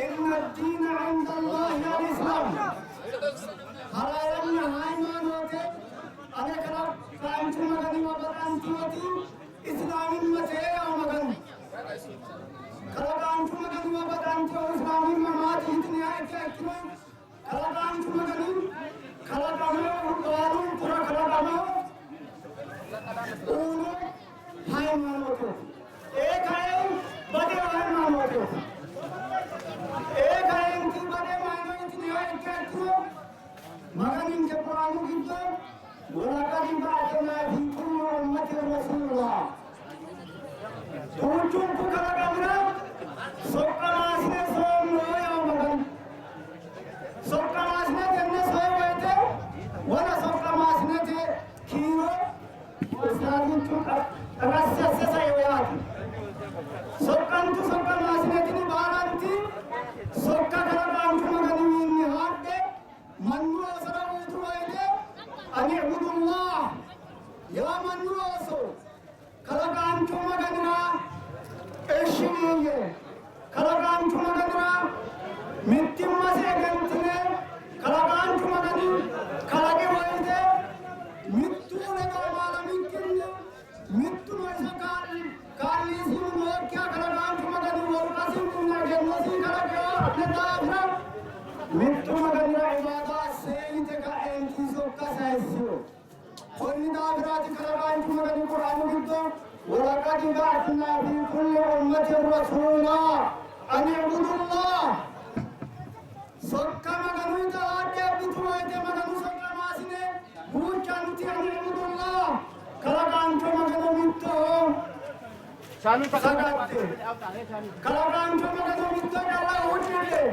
Inna diina inda Allahi al-Islaam. Halaalanna hayimaanoote ane kalaqaanchu Maganiwa baxantinoti Islaamimmate yawo Maganu. Kalaqaanchu Maganiwa baxantino Islaamimma maati yitiniha ikkiha ikkiro kalaqaanchu Magani kalaqaminohu baalunkura kalaqamaho uyino hayimaanooteeti. Ee kae badeo hayimaanooteeti. Ee kaenti badeo hayimaanooteeti yitiniha ikkiha ikkiro Maganinke Quraanu giddo wolaqad ba'athnaa fi kulli ummatin rasuula duuchunku kalaqamira soqqamaasine soommo yaa Maganu. Soqqamaasine tenne soyi woyite wona soqqamaasinete kiiro ustaazichu qassi asse saino yaate. Soqqantu soqqamaasine tini baalanti sokka kalaqaanchu Maganuwiinni haadhe mannu oosora uyitu woyite ani ibudullah yaa mannu ooso kalaqaanchu Maganira ishshi yiiyye. Kalaqaanchu Maganira mittimmasi egentine kalaqaanchu Magani kalaqi woyite mittu ledo amaalamikkinni mittuno iso kaa'lisihu nookkiha kalaqaanchu Magani wolqasinninna egennosinni kalaqino'ne daafira mittu Maganira ibaada asse yite ka'eentinni sokka sayissino. Konni daafiraati kalaqaanchu Magani Qur'aanu giddo walaqad ba'athnaa fi kulli ummatin rasuula an i'budullah sokka Maganuyita haadhe abbitu woyite Maganu soqqamaasine huuccanti an i'budullah kalaqaancho Magano mittoho sagadde kalaqaancho Magano mitto calla huuccidhe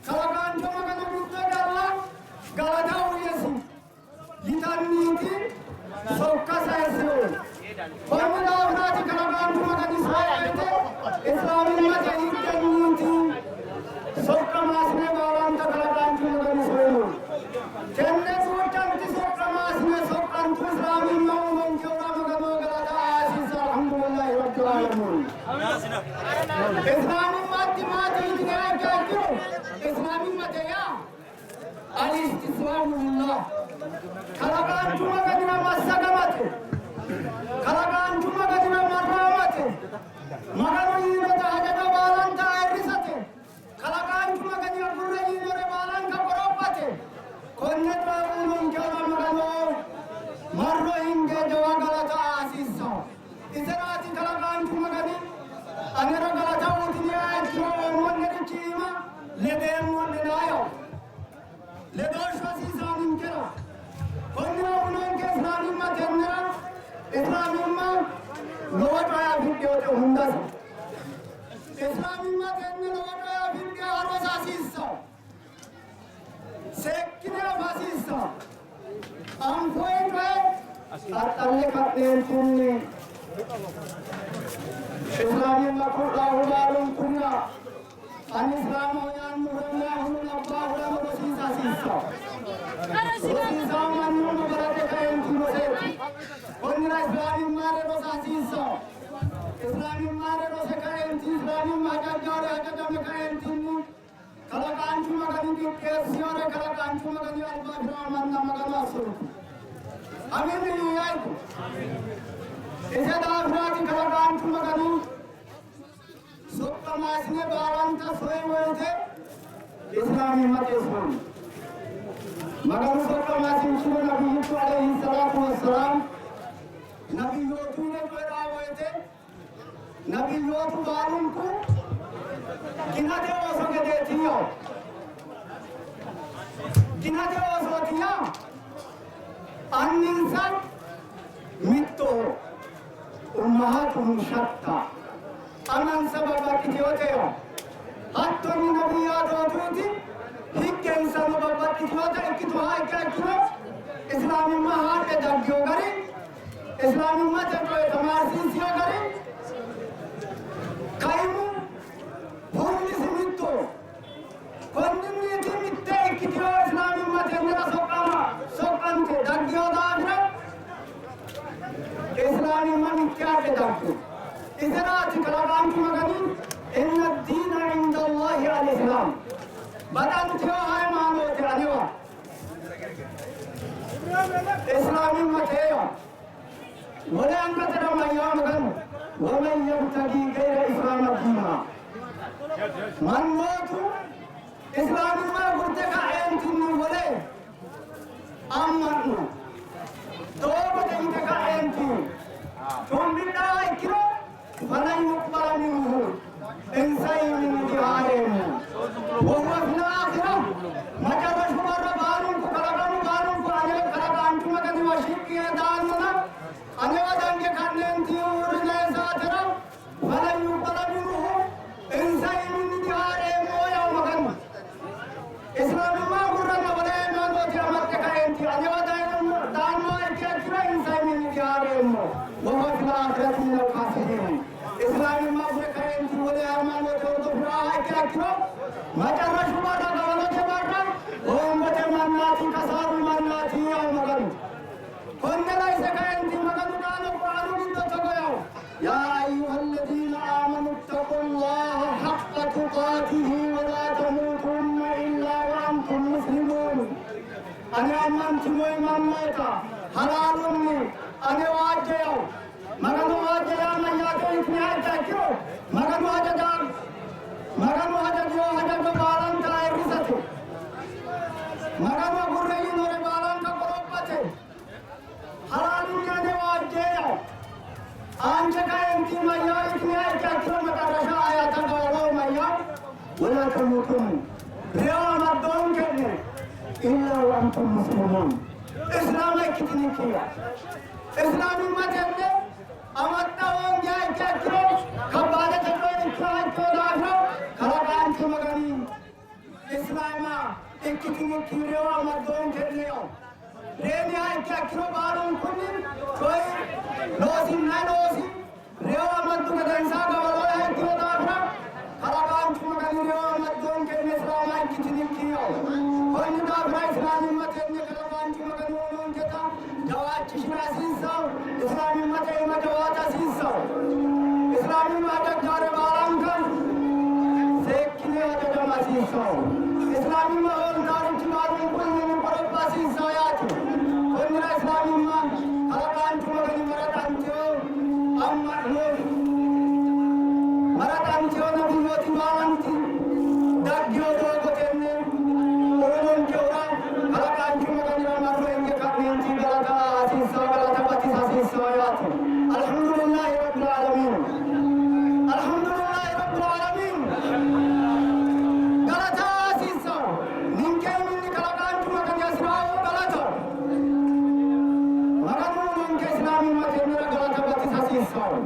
kalaqaancho Magano mitto calla galata uyyesi yitanniiti sokka sayissinohu. Konni daafiraati kalaqaanchu Magani soyete Islaamimmate higgenniiti soqqamaasine baalanta kalaqaanchu Magani soyinohu. Tenne duuchanti soqqamaasine soqqantu Islaamimma uyinonkehura Magano galata hasiissa alhamdulillahi rabbil aalamiin. Islaamimmatti maati yitine ikkiha ikkiro Islaamimmate yaa Al-istislaamu lillah kalaqaanchu Maganira massagamate, kalaqaanchu Maganira marraamate, Maganu yiinota hajajo baalanta ayirrisate, kalaqaanchu Maganira gurre yiinore baalanka qorophate. Konne coye uyinonkehura Maganoho marro hinge jawa galata aa hasiissanno. Iseraati kalaqaanchu Magani anera galata uyitiniha ikkiro oommo'nerichi iima ledeemmo'nena yawo. Ledooshshu hasiisaa ninkera. Konnira uyinonke Islaamimma tennera Islaamimma lowo coye afidhinote hundase. Islaamimma tenne lowo coye afidhino rosa hasiissanno. Seekkine afa hasiissanno. Anfoyi coye qaxxalle ka'neentinni Islaamimma ku'laahu baalunkunna ani Islaamaho yaannohura maahuno labbaahurano rosiisa hasiissanno. Rosiisawo mannuno balaxe kaeenti roseeti. Konnira Islaamimmare rosa hasiissanno. Islaamimmare rose kaeenti Islaamimma hajajjaare hajajame kaeentinni Kalaqaanchu Magani qixxeessinore kalaqaanchu Magani alba afi'ra manna Maganu assinke. Amiin yiiyayku. Ise daafiraati kalaqaanchu Magani soqqamaasine baalanta soyi woyite Islaamimmate soyi. Maganu soqqamaasinchino nabiyyichu alayhi salaatu wassalaam nabiyyootu ledo coyi'raa woyite Nabiyyootu baalunku ginate ooso gedeeti yawo. Ginate oosooti yaa anninsa mittoho, ummahatuhum shatta, amansa babbaxxitinote yawo. Hattonni nabiyyaatootuuti higgensano babbaxxitinota ikkituha ikkiha ikkiro Islaamimma haadhe daggino gari Islaamimmate coye tamaarsiisino gari kaimu hundisi mittoho. Konninniiti mitte ikkitino Islaamimma tennera soqqama soqqante daggino daafira Islaamimma mitte haadhe daggino. Iseraati kalaqaanchu Magani inna diina inda Allahi al-Islaam. al-Islam. Baxantino haymaanote anewa islaamimmate yawo. Wole angatera mayyaa Maganu, Waman yabtagii gayra islaama diina. Mannootu islaamimma agurte ka'eentinni wole amma'no doogote yite ka'eenti cumbidhaa ikkiro falan yuqbala minhu insa iiminni dihaareemmo. Wahuwa fil aakhira macarrashu barra baalunku kalaqamu baalunku ane kalaqaanchu Maganiwa shiqqi yee daannona anewa dange ka'neenti uurrinanni saatera falan yuqbala minhu insa iiminni dihaareemmo yawo Maganu. Islaamimma agurranna wole haymaanooti amaxxe kaeenti anewa daannoha ikkiha ikkiro insa iiminni dihaareemmo. Wahuwa fil aakhirati minal kaasiriin. Islaamimma agure kaeenti wole haymaanoote hordofinoha ikkiha ikkiro macarrashu barra gawalote barra hoongote mannaati kasaaru mannaati yawo Maganu. Konne laise kaeenti Maganu qaale Quraanu giddo togo yawo, Yaa ayyuhalladiina aamanu ittaqullaha haqqa tuqaatihi walaa tamuutunna illaa wa antum muslimuun. Ane ammantinoi mannoota, halaalunni ane waajje yawo. Magano waajja yaa mayyaate yitiniha ikkiha ikkiro, Maganu hajaja Maganu hajajino hajajo baalanta ayirrisate. Maganu agurre yiinore baalanka qorophate. Halaalunni ane waajje yawo. Aanche kaenti mayyaa yitiniha ikkiha ikkiro macarrasha ayata gawalo mayyaa walaa tamuutunna reyo amaddoonke'ne illaa wa antum muslimuun islaama ikkitinikki yawo. Islaamimma tenne amaxxa hoongiha ikkiha ikkiro kabbaadete coye ikkinoha ikkino daafira kalaqaanchu Magani Islaama ikkitinikki reyo amaddoonke'ne yawo. Reyiniha ikkiha ikkiro baalunkunni coyi loosinna loosi reyo amaddu gedensaa gawaloha ikkino daafira kalaqaanchu Magani reyo amaddoonke'ne Islaama ikkitinikki yawo. Konni daafira Islaamimmatenni kalaqaanchu Magani uyinonketa jawaachishira hasiissanno. Islaamimmate iima jawaata hasiissanno. Islaamimma hajajjaare baalanka seekkine hajajama hasiissanno. Islaamimma hooltaarichi baalunkunni qoropha hasiissanno yaate. Konnira Islaamimma kalaqaanchu Magani maraxantino amma'no maraxantino nabiyyooti baalanti daggino doogo tenne uyinonkehura kalaqaanchu Maganira marro hinge ka'neenti galata aa hasiissanno, galata batisa hasiissanno yaate. Alhamdulillahi Rabbil Aalamiin. Alhamdulillahi Rabbil Aalamiin. Galata aa hasiissanno. Ninke iminni kalaqaanchu Magani hasi'raahu galataho. Maganu uyinonke Islaamimma tennera galata batisa hasiissanno.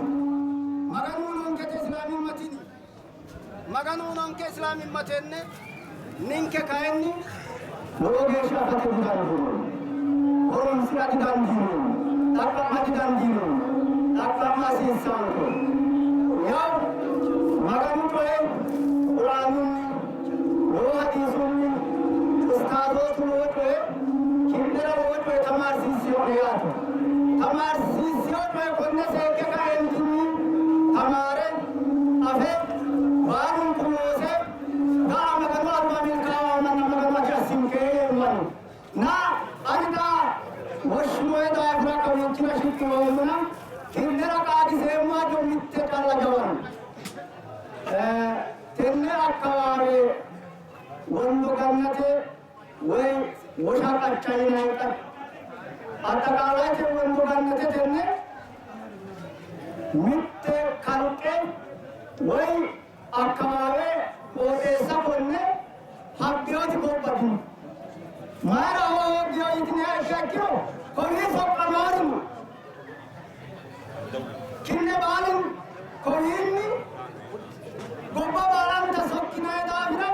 Maganu uyinonkete Islaamimma tini. Maganu uyinonke Islaamimma tenne, ninke kayinni lowo geeshsha afate didandiineemmo, horonsi'ra didandiineemmo, xaqqa'ma didandiineemmo, xaqqa'ma hasiissanke. Yaw Maganu coye Quraanunni, lowo hadiisunni, ustaazootu lowo coye ki'nera lowo coye tamaarsiissino'ne yaate. Tamaarsiissino coye konne seekke kaeentinni tamaare afe baalunku loose ga'a Maganu alba milkaawa manna Maganu ati assinke yeemmano. Na ani xa woshshinoe daafira kawiichira shiqqi yoommona ki'nera qaagiseemmo hajo mitte calla jawano. Tenne akkawaare Wondo Gannate woy Wosha Qacha yinanni axxaqaalayete Wondo Gannate tenne mitte kalqe woy akkawaawe qooxeessa konne habbinoti gobba dino. Mayira hawa hooggino yitiniha ikkiha ikkiro konni soqqamaarino Ki'ne baalun kowiinni gobba baalanta sokkinanni daafira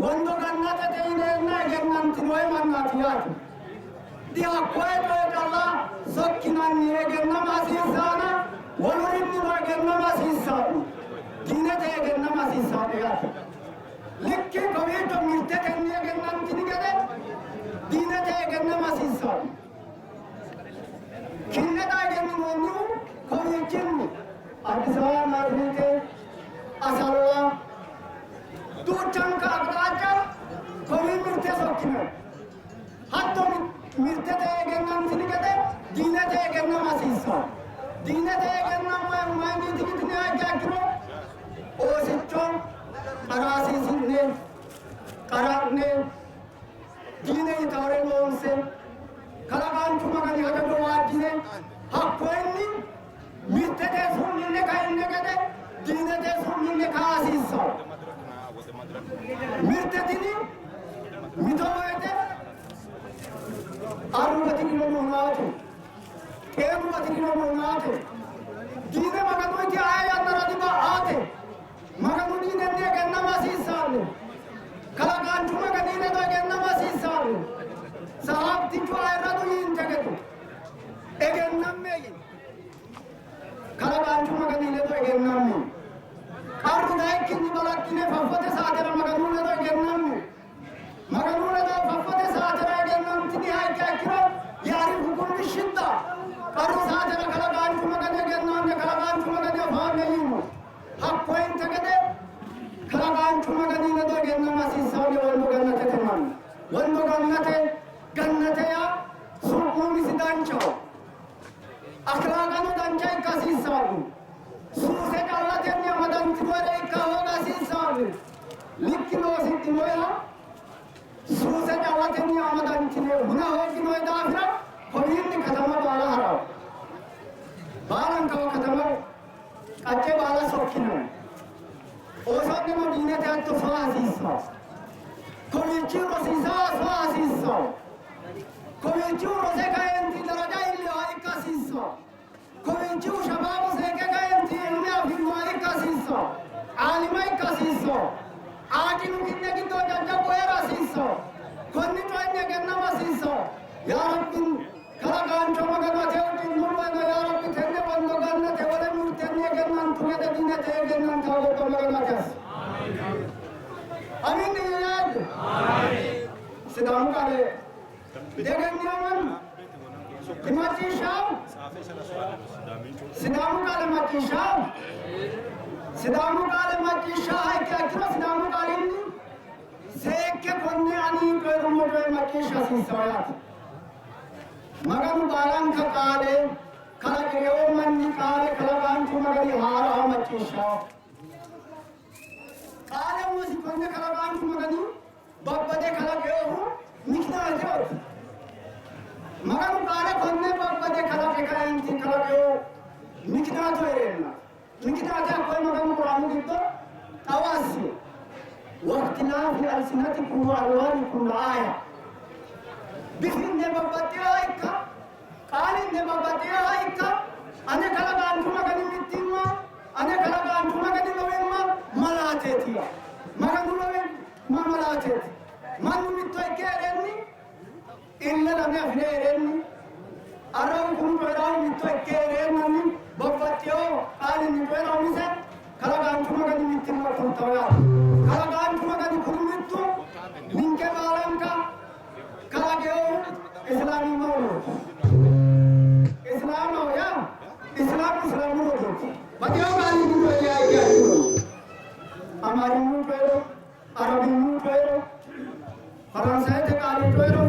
Wondo Gannatete yineenna egennantinoe mannaati yaate. Dihakkoye coye calla sokkinanni egennama hasiissaana wolurinnino egennama hasiissaa'ne. Diinete egennama hasiissaa'ne yaate. Likki kowiicho mirtetenni egennantini gede diinete egennama hasiissaa'ne. Ki'ne xa egenninoonnihu kowiichinni Addis Ababa Naaziriite, Asalla, duucha. Duuchanka aqxaaca kowii mirte sokkino. Hatto mirtete egennantini gede diinete egennama hasiissanno. Diinete egennama mayinniiti yitiniha ikkiha ikkiro oosicho qaraasiisi'ne qara'ne diine yitawore loonse kalaqaanchu Magani hajajo waajjine hakkoyinni mirtete su'minne kainne gede diinete su'minne kaa hasiissanno. Mirte tini mito woyite arru bati'rino hunaate, xeenu bati'rino hunaate, diine Maganu iti aye yannara diba'aate. Maganu diinenni egennama hasiissanno. Kalaqaanchu Magani ledo egennama hasiissanno. Sahaabtichu ayirradu yiinte gede egennamme yini. Kalaqaanchu Magani ledo egennamme. Qarru dayikkinni balaxxine faffote saatera Maganu ledo egennamme. Maganu ledo faffote saatera egennantiniha ikkiha ikkiro yaarifukum bishidda. Qarru saatera kalaqaanchu Magani egennamme, kalaqaanchu Magani afamme yiino. Hakkoyinte gede kalaqaanchu Magani ledo egennama hasiissanno wondo gannatete manni. Wondo gannate gannate yaa su'mu umisi danchaho. Akhlaaqano dancha ikka hasiissanno. Suuse callatenni amadantinore ikka hooga hasiissanno. Likki loosidhinoeha suuse callatenni amadantine huna hoogginoe daafira kowiinni katama baala ha'ranno. Baalankawa katama qacce baala sokkinanni. Ooso'neno diinete hatto soa hasiissanno. Kowiichi rosiisa soa hasiissanno. Kowiichihu rose kaeenti daraja iillinoha ikka hasiissanno. Kowiichihu shabaabu seekke kaeenti ilme afi'rinoha ikka hasiissanno. Aalima ikka hasiissanno. Aaqilu ki'ne giddo jajjabbu hee'ra hasiissanno. Konni coyinni egennama hasiissanno. Yaa Rabbi kalaqaancho Magano ate huucci'nummohena yaa Rabbi tenne wondo gannate wole murtenni egennantu gede diinete egennantanno gobba Magano ate assi. Amiin yaadde. Sidaamu qaale diegennino mannu dimacciishshawo. Sidaamu qaale macciishshawo. Sidaamu qaale macciishshaha ikkiha ikkiro Sidaamu qaalinni seekke konne ani coyi'rummo coye macciishsha hasiissanno yaate. Maganu baalanka qaale kalaqino manni qaale kalaqaanchu Magani haaraho macciishshawo. Qaale umosi konne kalaqaanchu Magani babbade kalaqinohu mikinateoti. Maganu qaale konne babbade kalaqe kaenti kalaqino mikinaatu hee'reenna. Mikinaate hakkoye Maganu Quraanu giddo xawo assino. Waqtilaafi alsinatikum wa alwaanikum la'aaya. Bifinne babbaxxinoha ikka, qaalinne babbaxxinoha ikka, ane kalaqaanchu Magani mittimma, ane kalaqaanchu Magani lowimma malaateeti. Maganu lowimma malaateeti. Mannu mitto ikke hee'renni, ille lame afi're hee'renni, arrawu kunu coyi'raahu mitto ikke hee'reennanni babbaxxino qaalinni coyi'ra umise kalaqaanchu Magani mittimma kultanno yaate. Kalaqaanchu Magani kuni mittu ninke baalanka kalaqinohu Islaamimma rodooti. Islaamaho yaa Islaamu Islaamu rodooti. Baxxino qaalinni coyi'riha ikkiha ikkiro Amaarinyu coyi'ro, Arabinyu coyi'ro, Faransayete qaalin coyi'ro,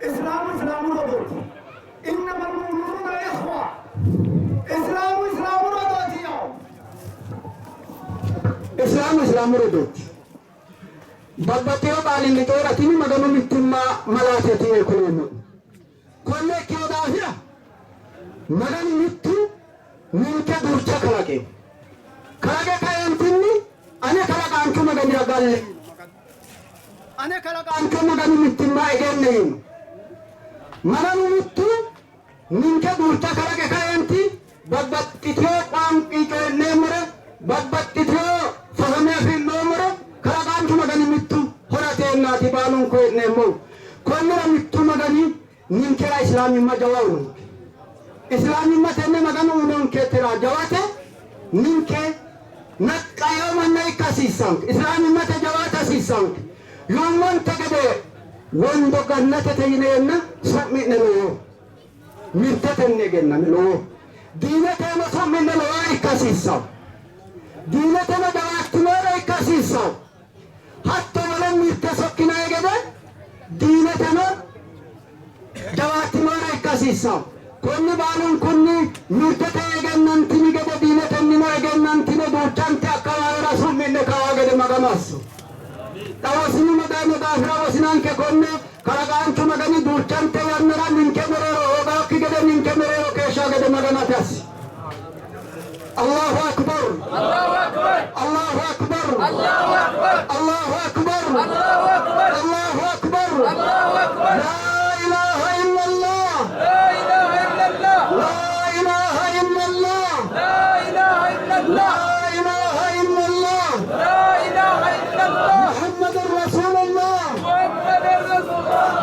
Islaamu Islaamu rodooti. Innamal mu'minuuna ikhwa. Islaamu Islaamu rodooti yawo. Islaamu Islaamu rodooti. Babbaxxino qaalinni coyi'ra tini Maganu mittimma malaateeti yee kuleemmo'ne. Konne ikkino daafira Maganu mittu ninke duucha kalaqino. Kalaqe kaeentinni ane kalaqaanchu Maganira galle yiino. Ane kalaqaancho Maganu mittimma egenne yiino. Maganu mittu ninke duucha kalaqe kaeenti babbaxxitino qaanqi coyi'neemmore babbaxxitino fahame afi'noommore kalaqaanchu Magani mittu horateennaati baalunku hee'neemmohu. Konnira mittu Magani ninkera Islaamimma jawa uyinonke. Islaamimma tenne Maganu uyinonketera jawate ninke naqqayo manna ikka hasiissanke. Islaamimmate jawaata hasiissanke. Yuummonte gede wondo gannatete yineenna su'mi'ne lowo. Mirtetenni egenname lowo. Diineteno su'mi'ne lowoha ikka hasiissanno. Diineteno jawaattinoore ikka hasiissanno. Diineteno jawaattinoore ikka hasiissanno. Konni baalunkunni mirtete egennantini gede diinetennino egennantine duuchante akkawaawera su'mi'ne kawa gede Maganu asso. Xa wosinu dayino daafira wosinanke konne kalaqaanchu Magani duuchante yannara ninke mereero hoogannokki gede ninke mereero keeshshaa gede Maganu ati assi. Allahu akbar! Allahu akbar! Allahu akbar! Allahu akbar! Allahu akbar! Allahu akbar! Allahu akbar! Allahu akbar! La